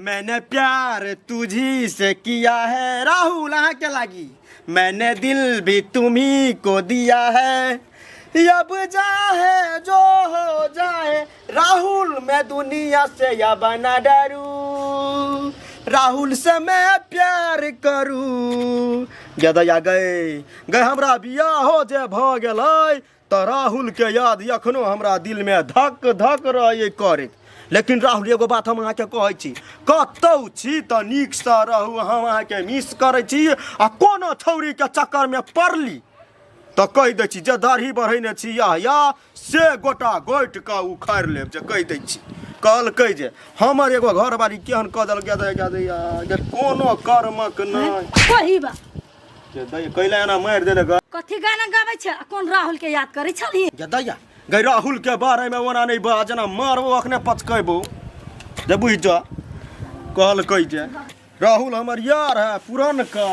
मैंने प्यार तुझी से किया है राहुल अहाँ के लागी मैंने दिल भी तुम्ही को दिया है अब जाहे जो हो जाए राहुल मैं दुनिया से अब न डरू राहुल से मैं प्यार करूँ गदैया गए गए हमरा बियाहो जे भऽ गेलै तऽ राहुलके याद एखनो हमरा दिलमे धक धक रहै करैत। लेकिन राहुल एगो बात हम अहाँके कहै छी, कतौ छी तऽ नीकसँ रहू, हम अहाँके मिस करै छी। आ कोनो छौरीके चक्करमे पड़ली तऽ कहि दै छी जे दाढ़ी बढ़ेने छी या या से गोटा गोटि कऽ उखाड़ि लेब, जे कहि दै छी। कहलकै जे हमर एगो घरवाली केहन कऽ देलकै जे कोनो कर्मक नहि। कही बा जे दै कैला एना मारि देलक। कथी गाना गाबै छै आ कोन राहुल के याद करै छलही? जे दैया गई राहुल के बारे में ओना नहीं बा, जेना मारबो अखने पचकेबो, जे बुझि जा। कहलकै जे राहुल हमर यार है पुरनका।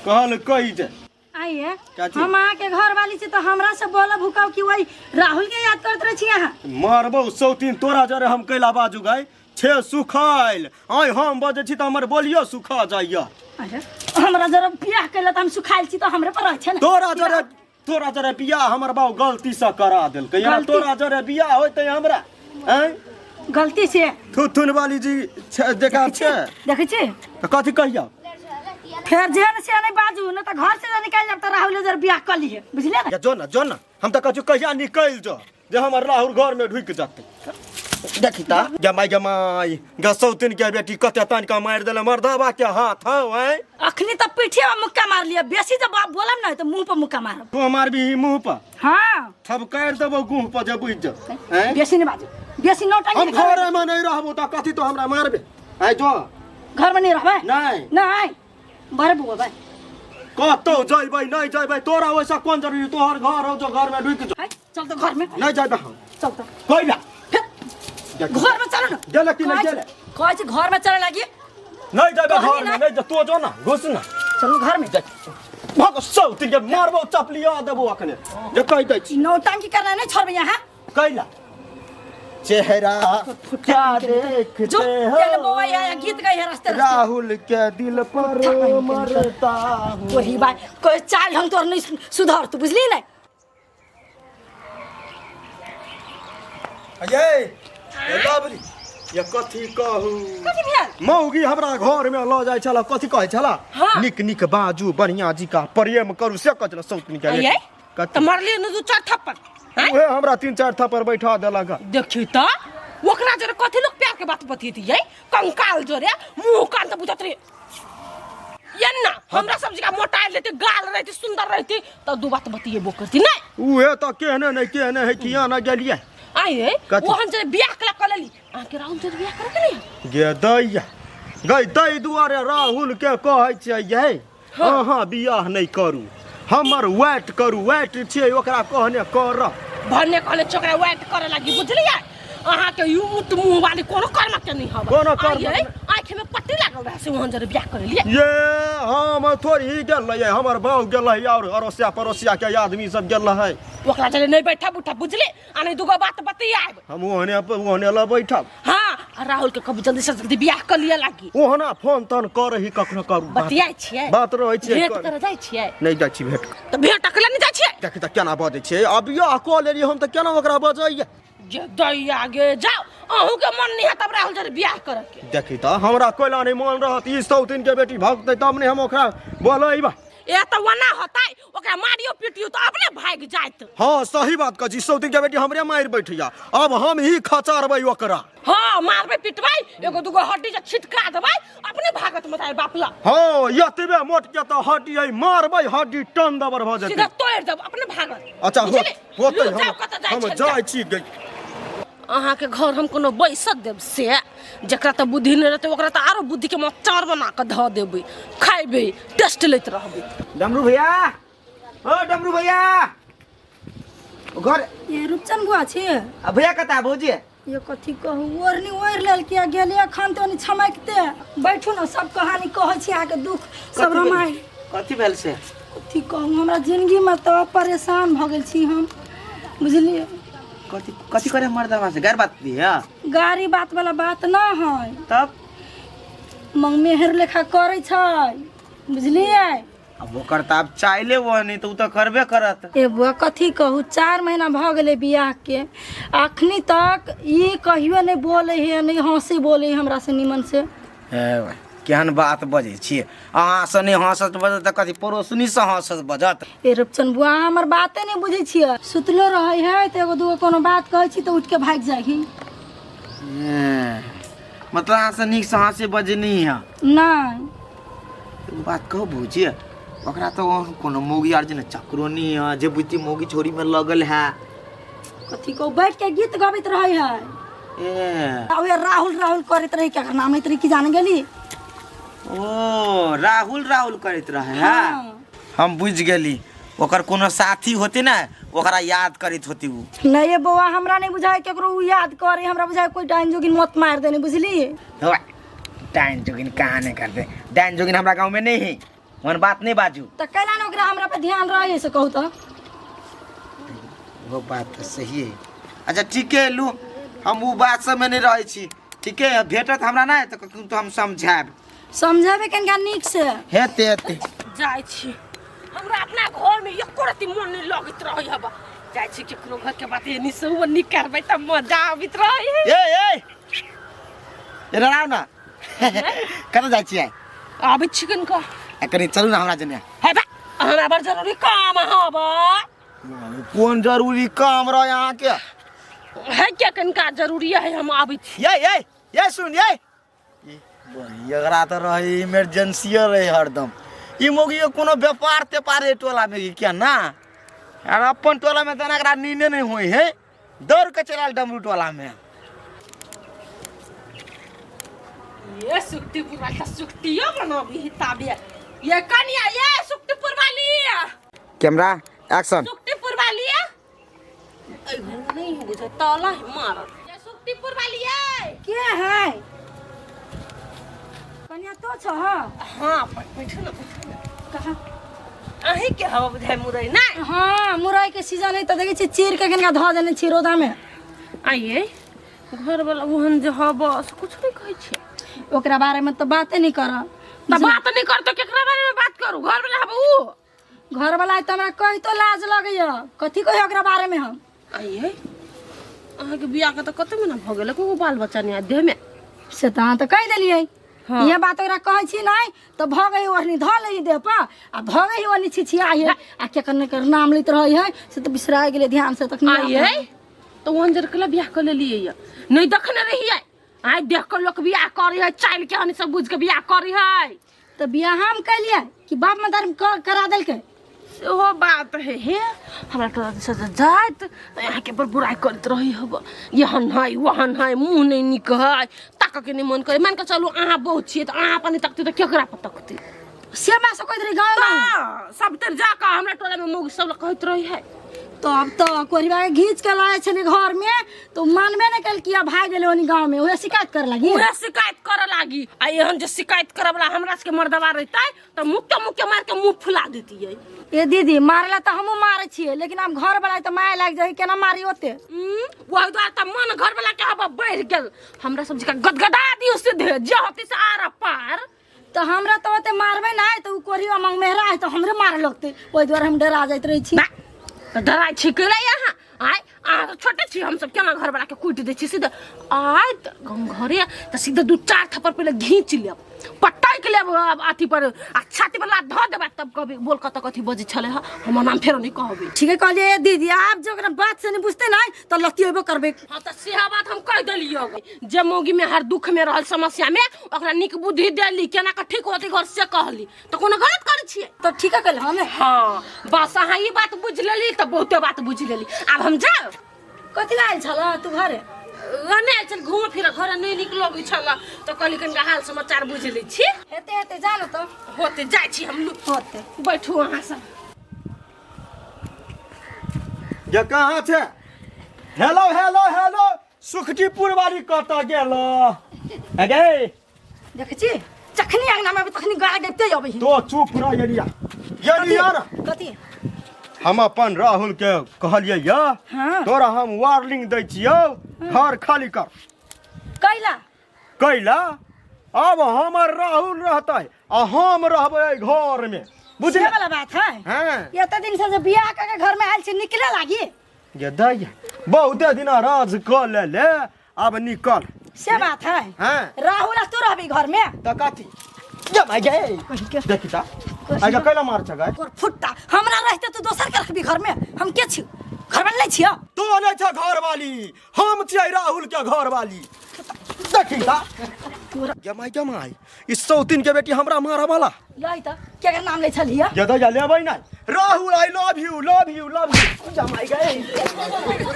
कहलकै जे आइए चाची। हम अहाँ के घर वाली छी तऽ हमरा से बोला भुकाव कि वही राहुल के याद करत रहे छी अहाँ? मारबो सौतीन तोरा जरे हम कैला बाजू गाय छे सुखायल आइ हम बजै छी तऽ हमर बोलियो सुखा जाइया। अरे हमरा जरा बियाह कैला तऽ हम सुखायल छी तऽ हमरे पर रहै छै ने। तोरा जरे बियाह हमर बाउ गलती से करा देलकै। एना गलती? तोरा जरे बियाह होइतै हमरा आँय? गलती से थुथुन वाली जी छै देखा छै। देखै छी तऽ कथी कहिया? फेर जे ने से नहीं बाजू न तऽ घर से निकालि जाब तऽ राहुल जर बियाह कऽ लिहे, बुझलियै ने? या जो ना जो ना, हम तऽ कहै छी कहिया निकलि जो जे हमर राहुल घर में ढुकि जतै। देखी ता जमाई जमाई गसौतिन के बेटी कते तान के मारि देले मर्दबा के हाथ हौ आँय। अखनी तऽ पीठे पर मुक्का मार लिया, बेसी जब बाप बोलब न तऽ मुंह पर मुक्का मारब। तू मारबी मुंह पर? हाँ। थपकारि देबौ गुह पर जे बुझि जो आँय। बेसी नहीं बाजू, बेसी नौटंकी हम नहीं करबै। घरे में नहीं रहबो तऽ कथी तो हमरा मारबे आँय? जो घर में नहीं रहबै? नहीं। नहीं बड़े बुआ भाई कतौ जइबै नहीं जइबै, तोरा वैसा कोन जरूरी? तोहर घर हौ, जो घर में ढुकि जो। हाय, चल तो घर में। नहीं जइबै हम। चल तो। कैला? फिर घर में चलो ना। गेले कि नहीं गेले? कहै छी घर में चले लागी। नहीं जइबै कहली घर में। ना। नहीं जा, तो जो ना घुस ना। चलू घर में। भग सौती के मारबौ चपलिया देबौ अखने जे कहि दै छी। नौटंकी करना नहीं छोड़बै यहाँ। कैला चेहरा क्या देखते जो हो तेरे बउआ यहाँ गीत गाइ है रास्ते रास्ते। राहुल के दिल पर मरता हूँ। वही बात कोई चाल ढंग तोर नहीं सुधर तू, बुझली नहीं? ये ये लवली ये कथी कहू? कथी भेल? मौगी हमरा घर में ल जाइ छला, कथी कहै छला? हाँ। निक निक बाजू, बढ़िया जी का प्रेम करू, से कहै छला सौतनी के। आइए कथी? तऽ मारलियै ने दू चार थप्पड़ आँय? उहे हमरा तीन चार थप्पड़ बैठा देलक। देखी तऽ ओकरा जरे कथी लोग प्यार के बात बतियतियै, कंकाल जरे मुंह कान तऽ बुझत रहे ये ना। हमरा सब जगह मोटाइल रहती, गाल रहती, सुंदर रहती तऽ दू बात बतियेबो करती नहीं। उहे तऽ केहने नहि केहने है किया ना गेलियै। आइए कथी? ओहन जरे बियाह कला कऽ लेली अहाँके राहुल जरे बियाह करे के नहीं? गे दैया गई दै दुआरे राहुल के कहै छियै यै अहाँ बियाह नहि करू, हमर वेट करू, वेट छियै ओकरा कहने कर। भने कहले छोकरा वेट करे लागी, बुझलियै? अहाँके you ऊट मुंह वाली कोनो कर्म के नहीं हब। कोनो कर्मक आइए, नहि। आँखि में पट्टी लागल रहे से वहाँ जरे बियाह करे लिए। ये हम थोड़ी ही गेल रहियै, हमर बाउ गेल रहै और अड़ोसिया पड़ोसिया के आदमी सब गेल रहै। ओकरा जरे नहीं बैठा बुठा, बुझली? आ नहीं दूगो बात बतियाब। हम ओहने ओहने लऽ बैठब। हाँ, आ राहुल के कभी जल्दी से जल्दी बियाह कर लिया लागी। ओहना फोन तोन करही कखनो करू बात। बतियाइ छियै? बात रहै छियै। भेंट करे जाइ छियै? नहि जाइ छी भेंट। तऽ भेंट अकेला नहि जाइ छियै? देखी तऽ केना बजै छियै, अब बियाह कऽ लेलियै हम तऽ केना ओकरा बजैया? जे दैया गे जाओ, अहूँ के मन नहीं है तब राहुल जरे बियाह करे के। देखी तऽ हमरा कोइला नहि मन रहत, ई सौतीन के बेटी भगतै तब नहि हम ओकरा बोलैबा। ए तऽ ओना होतै, ओकरा मारियो पीटियो तऽ अपने भागि जायत। हाँ सही बात कहै छी, सौतीन के बेटी हमरे मारि बैठैया, अब हम ही खचारबै ओकरा। हाँ मारबै पिटबै, एगो दूगो हड्डी जे छिटका देबै अपने भागत मताई बाप ला। हाँ एतबे मोट के तऽ हड्डी है, मारबै हड्डी टन दबर भऽ जेतै। सीधा तोड़ि देब अपने भागत। अच्छा बुझली? होतै। लू, हम जाउ कतऽ जाइ हम छै, जाइ छी गई। अहाँके घर हम कोनो बैसत देब से जकरा तऽ बुद्धि नहि रहतै ओकरा तऽ आरो बुद्धिके मचार बना कऽ धऽ देबै, खैबै टेस्ट लैत रहबै। डमरू भैया, ओ डमरू भैया घर। ये रूपचंद बुआ छी? आ भैया कता भौजी? ये कथी कहू, ओढ़नी ओढ़ि लेलकै आ गेलै एखन तऽ ओनी छमकिते। बैठू ने, सब कहानी कहै छी अहाँके दुख सब रामायण। कथी भेल से? कथी कहू, हमरा जिंदगीमे तऽ परेशान भऽ गेल छी हम, बुझलियै? कथी कथी करे मर्दवा से गैर बात दी है? गाड़ी बात वाला बात ना है। तब? मंगमेहर लेखा करै छै बुझलियै। आब ओकर तऽ आब चाइले वो नहीं तऽ ओ तऽ करबे करत। ए बुआ कथी कहू, 4 महीना भऽ गेलै बियाहके, अखनी तक ई कहियो नहि बोलै है, नहि हँसी बोलै है हमरा से निमन से। हे भाइ, केहन बात बजै छियै अहाँसँ? नहि हँसत बजत तऽ कथी पड़ोसनीसँ हँसत बजत? ए रूपचन बुआ, अहाँ हमर बाते नहि बुझै छियै। सुतलो रहै है तऽ एगो दूगो कोनो बात कहै छी तऽ उठि के भागि जाइ है। हे, मतलब अहाँसँ नीकसँ हँसी बजै नहि है? नहि। एगो बात कहू भौजी, ओकरा तऽ ओहन कोनो मौगी आर जे ने चक्रो नहि है जे बुझती मौगी छोरीमे लगल है। कथी कहू, बैठ के गीत गबैत रहै है। ए आ उहे राहुल राहुल करैत रही, केकर नाम लैत रही की जाने गेली। ओ राहुल राहुल करैत रहे है? हाँ। हम बुझि गेली, ओकर कोनो साथी होते ने ओकरा याद करैत होती उ। नहीं ये बौआ, हमरा नहीं बुझाय केकरो उ याद करे, हमरा बुझाय कोई डाइन जोगिन मत मार देने, बुझली। हवा, डाइन जोगिन कहाँ नहीं करते, डाइन जोगिन हमरा गाँव में नहीं है, ओहन बात नहीं बाजू। तऽ कैला ने ओकरा हमरा पे ध्यान रहे से कहू तऽ? वो बात तऽ सही है। अच्छा ठीक है, लू हम उ बात सबमे नहीं रहै छी, ठीक है? भेटत हमरा नहि तऽ कखनो तऽ हम समझायब। समझेबै कनिका नीक से। हेतै हेतै। जाइ छी, हमरा अपना घर में एको रत्ती मन नहीं लगैत रहे हब। जाइ छी केकरो घर के बात एनी से ओनी करबै तऽ मजा आबैत रहे है। ए ए एना आउ ना, कतऽ जाइ छियै? आबै छी कनिका। आ कनि चलू ने हमरा जने। हे बा, हमरा बड़ जरूरी काम हब। कोन जरूरी काम रहे अहाँके? है क्या कनिका जरूरी है, हम आबै छी। ये ये ये सुन, ये एकरा तऽ रहे इमरजेंसी रहे हरदम। ई मौगी कोनो व्यापार त्योपार है टोला में कि क्या ना? आर अपन टोला में तऽ एकरा नींदे नहीं हुई है, दौड़ के चल आयल डमरू टोला में। ये सुखटीपुर वाली तऽ सुखटियो बनाबी है ताबे। ये कनिया, ये सुखटीपुर वाली। Camera action. सुखटीपुर वाली, एहि घर में नहीं है बुझे, ताला है मारल। ये सुखटीपुर वाली ये। के है कनिया तो छ? हाँ, बैठू ना, बैठू ना। कहाँ? अहीं के हवा बुझाय मुरई ना? हाँ, मुरई के सीजन है तऽ देखै छी चीर के कनिका धऽ देने छी रौदा में। आइए, घर वाला ओहन जे हवा से कुछ नहीं कहै छै? ओकरा बारे में तऽ बाते नहीं करब। तऽ बात नहीं कर तो केकरा बारे में बात करू? घर वाला हवा ऊ। घर वाला है तऽ हमरा कहितो लाज लगैया, कथी कहियो ओकरा बारे में हम। आइए, अहाँके बियाह के तऽ कते महीना भऽ गेल, एको बाल बच्चा नहि आयल देह में? से तऽ अहाँ तऽ कहि देलियै। हाँ। इहे बात ओकरा कहै छी नहि तऽ भऽ गई ओढ़नी धऽ लै देह पर आ भऽ गई ओढ़नी छिछिया है आ केकर ने केकर नाम लैत रहै है, से तऽ बिसरा गेलै ध्यान से तखनी। आइए, तऽ ओहन जर केला बियाह कऽ लेलियै यऽ? नहि देखने रहियै? आइ देख कऽ लोक बियाह करै है, चालि के हनी सब बुझि कऽ बियाह करै है। तऽ बियाह हम केलियै कि बाप मदार करा देलकै? सेहो बात है। हे, हमरा टोला दिस जे जाइत तऽ अहाँके बड़ बुराइ करैत रहै हब, एहन है ओहन है, मुँह नहि नीक है, ताकऽके नहि मन करै। मानि कऽ चलू अहाँ बहुत छियै तऽ अहाँ अपन नहि तकतै तऽ केकरा पर तकतै? से बात सब कहैत रही गाँव गाँव? तऽ सब तर जा कऽ हमरा टोलामे मौगी सब लग कहैत रहै है। तब तऽ कोरिबा के घींच के लाए छलै घर में तऽ मानबे नहि केलकी आ भागि गेलै ओनी गाँव में, उहे शिकायत करे लागी। उहे शिकायत करऽ लागी। आ एहन जे शिकायत करऽ वाला हमरा सबके मर्दबा रहितै तऽ मुक्के मुक्के मारि के मुँह फुला देतियै। ए दीदी, मारला तऽ हमहूँ मारै छियै, लेकिन आब घर वाला तऽ माय लागि जाइ, केना मारी ओते? ओहि दुआरे तऽ मन घर वाला के हवा बढ़ि गेल, हमरा सब जकाँ गदगदा दियौ सीधे जे होतै से आर पार। तऽ हमरा तऽ ओते मारबै नहि तऽ उ कोरियो मंग मेहरा है तऽ हमरे मारे लगतै, ओहि दुआरे हम डरा जाइत रहै छी। बा, तऽ डराइ छी केला अहाँ? आय अहाँ तऽ छोटे छी, हमसब केना घर वाला के कुटि दै छी सीधे। आय तऽ गाँव घरे तऽ सीधे दू चार थप्पड़ पहिले घींच लेब, पटकि लेब आब अथी पर आ छाती पर लात धऽ देबै, तब कहबै बोल कतऽ कथी बजै छलै हँ, हमर नाम फेरो नहि कहबै। ठीके कहलियै ए दीदी, आब जे ओकरा बात से नहि बुझतै नहि तऽ लतियेबो करबै। हाँ तऽ सेहा बात हम कहि देलियै, जे मौगी में हर दुख में रहल समस्या में ओकरा नीक बुद्धि देली, केना कऽ ठीक होतै घर से कहली, तऽ कोनो गलत करै छियै? तऽ ठीके कहल हमे। हाँ बस, अहाँ ई बात बुझि लेली तऽ बहुते बात बुझि लेली। आब हम जाउ। कथी लए आयल छल तू घरे? नहि आयल छल, घूमऽ फिरऽ, घरे नहि नीक लगै छल तऽ कहली कनिका हाल समाचार बुझि लै छी। हेतै हेतै, जा ने तऽ। होते, जाइ छी हम। होते। बैठू अहाँ सब। जे कहाँ छै? हेलो हेलो हेलो, सुखटीपुर वाली कतऽ गेल अगे? देखै छी, जखनी अंगना में अबै तखनी गाड़ गबिते अबै है। तो चुप रह। यदिया यदिया न। कथी? हम अपन राहुल के कहलियै यऽ। हाँ। तोरा हम वार्निंग दै छियौ, घर खाली कर। कैला? कैला? अब हमर राहुल रहतै आ हम रहबै एहि घर में। से बुझले? वाला बात है। हाँ। एते दिन से जे बियाह करके घर में आयल छी, निकले लागी? ये दैया बहुते दिन राज कऽ ले ले, अब निकल। से बात है। हाँ। राहुल आ तू रहबी घर में? तऽ कथी जब गए देखी ता आइ कैला मार छ गए। तोर फुट्टा, हमरा रहते तू दोसर के रखबी घर में? हम के छी घर में? नहीं छियो। तू नहीं छ घर वाली, हम छियै राहुल के घर वाली। देखी ता जमाई जमाई इस सौतीन के बेटी हमरा मारा वाला। लई त के के नाम ले छलिया? जदा जा लेबै नै Rahul, I love you love you love you. जमाई गए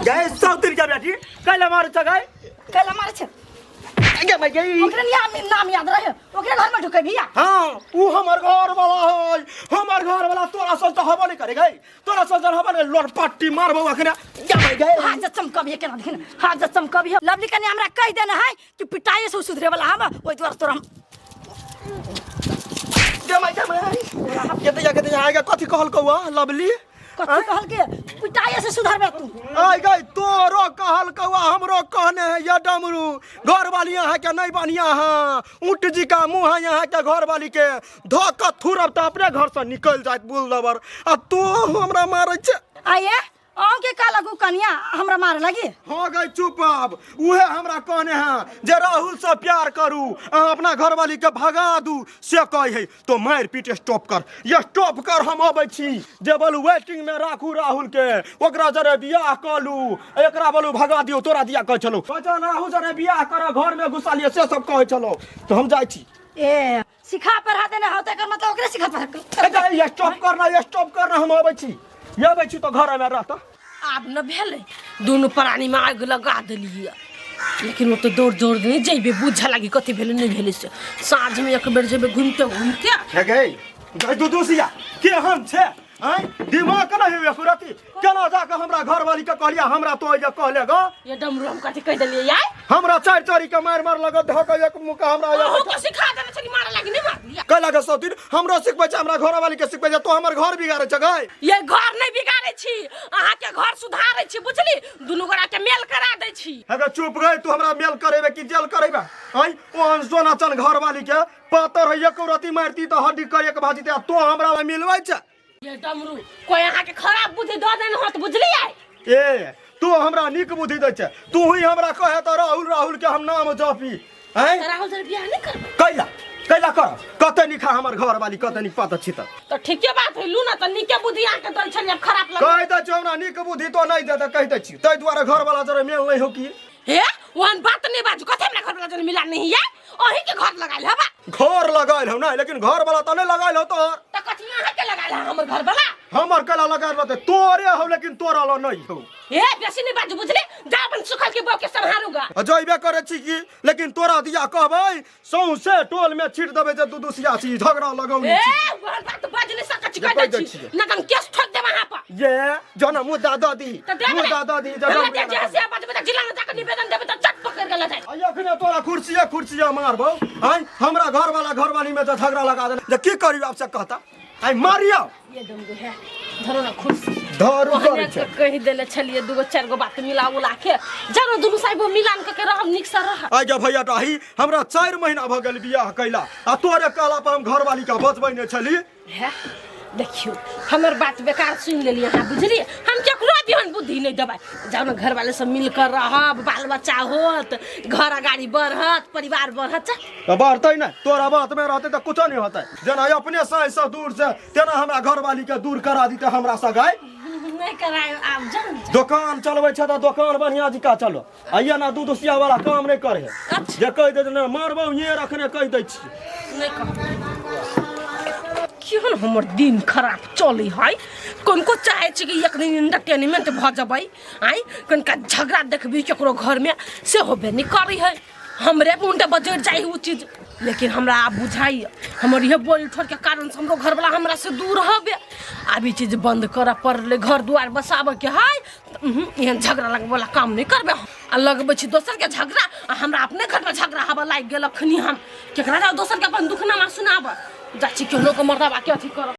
गए सौतीन के बेटी कैला मार छ गए? कैला मारे छ? जमाई गई। ओकरे नाम नाम याद रहे, ओकरे घर में ढुके भैया। हाँ, ऊ हमर घर वाला है, हमर घर वाला। तोरा सोच हबो नहीं करे गई, तोरा सोच हबो नहीं। लड़पट्टी मारबो अखने जमाई गए। हाथ जे चमकबिहे केना देखिन, हाथ जे चमकबिहे। लवली कने हमरा कहि देने है कि पिटाए से सुधरे वाला हम, ओहि दुआरे तोरा हम जमाई जमाई केते जा केते आएगा। कथी कहल कौआ लवली? कथी कहल के पिटाए से सुधरबे तू? आय गई, तोरो कहल कौआ हमरो कहने है। ये डमरू घर वाली यहाँ के नहीं बढ़िया है, ऊँट जी का मुँह है यहाँ के घर वाली के। धो के थुरब तऽ अपने घर से निकल जाइत बुलदबर, आ तू हमरा मारै छै। आये अहूँ के का लगू कनिया हमरा मारे लगी? हो गई, चुप। अब उहे हमरा कहने है जे राहुल से प्यार करू, अहाँ अपना घरवाली के भगा दू, से कही है। तो मारि पीट स्टॉप कर, ये स्टॉप कर। हम अबै छी जे बोलू वेटिंग में राखू राहुल के, ओकरा जरे बियाह कऽ लू, एकरा बोलू भगा दियौ। तोरा दिया कहै छलौ, कहै छलौ राहुल जरे बियाह कर, घर में घुसा लिअ, से सब कहै छलौ। तो हम जाइ छी। ए सिखा पढ़ा देने हो त एकर मतलब ओकरे सिखा पढ़ा। ए, ये स्टॉप करना, ये स्टॉप करना। हम अबै छी, ये अबै छी तो घर में रहता। आब न भेलै, दुनू प्राणी में आगि लगा देलियै, लेकिन ओते दौड़ दौड़ नहि जैबे, बुझऽ लागी कथी भेलै नहि भेलै। से साँझमे एक बेर जेबै घुमिते घुमिते। हे गई गई दुदुसिया, केहन छै आँय? दिमाग नहि होइए सुरती? केना जाके हमरा घरवाली के कहलियै हमरा तो जे कहले ग? ये डमरू हम कथी कहि देलियै यार? हमरा चारि चारि के मारि मार लगत धऽ के एक मुका हमरा। अहूँ के सिखा देने छली मारे लागी, नहि मारलियै? कैला के सौतीन हमरो सिखबै छै, हमरा घरवाली के सिखबै छै, तो हमर घर बिगाड़ै छै गई। ये घर नहि बिगाड़ै छी, अहाँके घर सुधारै छी, बुझली? दुनू गोरा के मेल करा दै छी। हे चुप गई, तू हमरा मेल करेबे कि जेल करेबे? आँय, ओहन सोना चन घरवाली के पातर है, एक रति मारती तऽ हड्डी कर एक भाजते, आ तो हमरा मिलबै छै। ये डमरू कोई अहाँके खराब बुद्धि दऽ देने होत, बुझलियै? ए तू हमरा नीक बुद्धि दै छै, तू ही हमरा कहे तऽ राहुल राहुल के हम नाम जपी। आँय, तऽ राहुल सर बियाह नहि करबै? कैला कैला कर? कते निखा हमर घर वाली, कते निक पात छी। तऽ ठीके बात है, लू ना तऽ नीके बुद्धि अहाँके दै छलियै, खराब लग कहि दै छियौ हमरा नीक बुद्धि तो नहि दे तऽ कहि दै छी, ताहि दुआरे घर वाला जरे मेल नहि हो की। हे ओहन बात नहि बाजू। कथी हमरा घर वाला जन मिला नहीं है? अहीं के घर लगायल हबा। घर लगायल हो ना, लेकिन घर वाला तऽ नहि लगायल हो तोहर। तऽ कथी अहाँ के लगायल है हमर घर वाला? हमर कैला लगायल रहतै? तोरे हो, लेकिन तोरा ल नहि हो। हे बेसी नहीं बाजू, बुझली? जा अपन सुखल के बहू के सम्हारूगा। आ जइबे करै छी की, लेकिन तोरा दिया कहबै सौंसे टोल में छीट देबै जे दू दुसिया छी झगड़ा लगौने ए छी। ओहन बात बाज नहीं सकै छी। जे कहि कहि दै दै छी छियै। ना हम केस ठोक देब अहाँ पर। ये जना मुद्दा दऽ दी। तऽ देब ने। मुद्दा दऽ दी हमरा जना। जे जे से बाजबै तऽ जिला में जाके निवेदन देबै तऽ चट पकड़ के लऽ जाय। आ अखने तोरा कुर्सिये कुर्सिये मारबौ। आँय, हमरा घर वाला घर वाली में जे झगड़ा लगा देने जे की करियो आब से कहता। आइ मारियो। ये डमरू है, धरो ना कुर्सी। धरू ओहने करै छै। के कहि देले छलियै दूगो चारि गो बात मिला उला के, जरो दुनू साइबो मिलान के रहब, नीक से रहब। आइ गे भैया डाही, हमरा 4 महीना भऽ गेल बियाह कैला, आ तोरे कहला पर हम घरवाली के बचबै नहि छली। है देखियौ, हमर बात बेकार सुनि लेलियै अहाँ, बुझलियै? हम केकरो बिहन बुद्धि नहि देबै। जाउ ने घर वाले सब मिल कर रहब, बाल बच्चा होत, घर अगाड़ी बढ़त, परिवार बढ़त। चल। तऽ बढ़तै नहि, तोरा बात में रहतै तऽ कुछो नहि होतै। जेना अपने साँझ से दूर से तेना हमरा घरवाली के दूर करा दीते हमरा से गाय। नहि कराय आब, जाउ ने। दोकान चलबै छै तऽ दोकान बढ़िया जिका चलो, आइए ना दूध उसिया वाला काम नहि करे। अच्छा। जे कहि दे ने मारबौ, ये रखने कहि दै छी। नहि कहब। केहन हमर दिन खराब चलै है। कनको चाहै छी कि एक दिन एंटरटेनमेंट भऽ जेबै। आँय, कनिका झगड़ा देखबी केकरो घरमे से होबे नहि करै है, हमरे मुंडे बजरि जाइ ओ चीज। लेकिन हमरा आब बुझाइए हमर इहे बोल ठोरके कारणसँ हमरो घरवला हमरा से दूर हबे। आब ई चीज बंद करऽ पड़लै। घर दुआर बसाबऽके है, एहन झगड़ा लगबैवला काम नहि करबै हम। आ लगबै छी दोसरके झगड़ा आ हमरा अपने घरमे झगड़ा हबऽ लागि गेल। अखनी हम केकरा जाउ दोसरके अपन दुखनामा सुनाबऽ जाइ छी? केहनो के मर्दाबाके अथी करब।